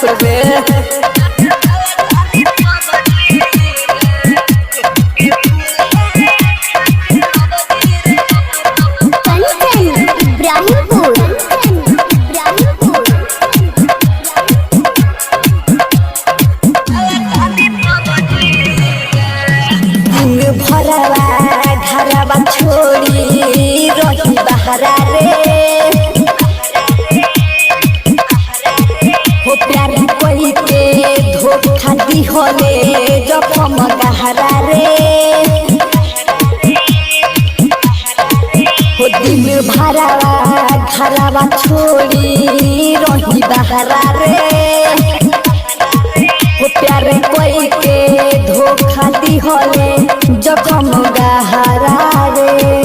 छोड़बे। कंचन इब्राहिमपुर, कंचन इब्राहिमपुर। दिन भरवा घरवा छोड़ी रही बहरा रे, हो प्यार कोई के धोखा दिहले जखम गहरा रे। हो दिन भरवा घरवा छोड़ी रही बहरा रे, हो प्यार कोई के धोखा दिहले जखम गहरा रे।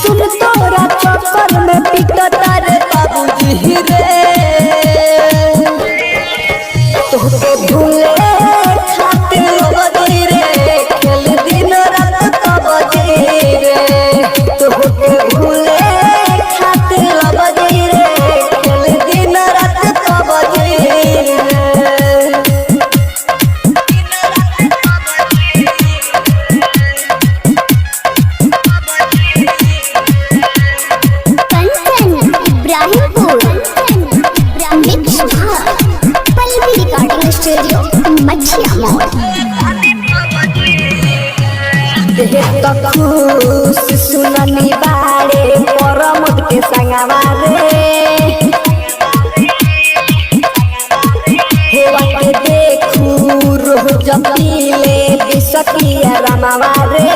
सुन तोरा चक्कर में पिटता रे बाबूजी रे, तोहके भूले खातिर लबदी रे, खेल दिन रात कबड्डी रे। तोहके भूले खातिर लबदी रे, खेल दिन रात कबड्डी रे। Kanchan Ibrahimpur, Kanchan Ibrahimpur. Mix Pallavi recording studio, Machhiya Mor. देह त खुश सुननी बारे परमद के संगवा रे, होवा के देखू रोज पीले बिसकिया रमावा रे।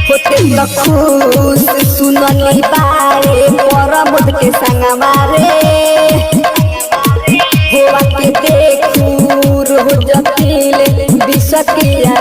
होते त खुश सुननी बारे परमद के संगवा रे, होवा के देखू रोज पीले बिसकिया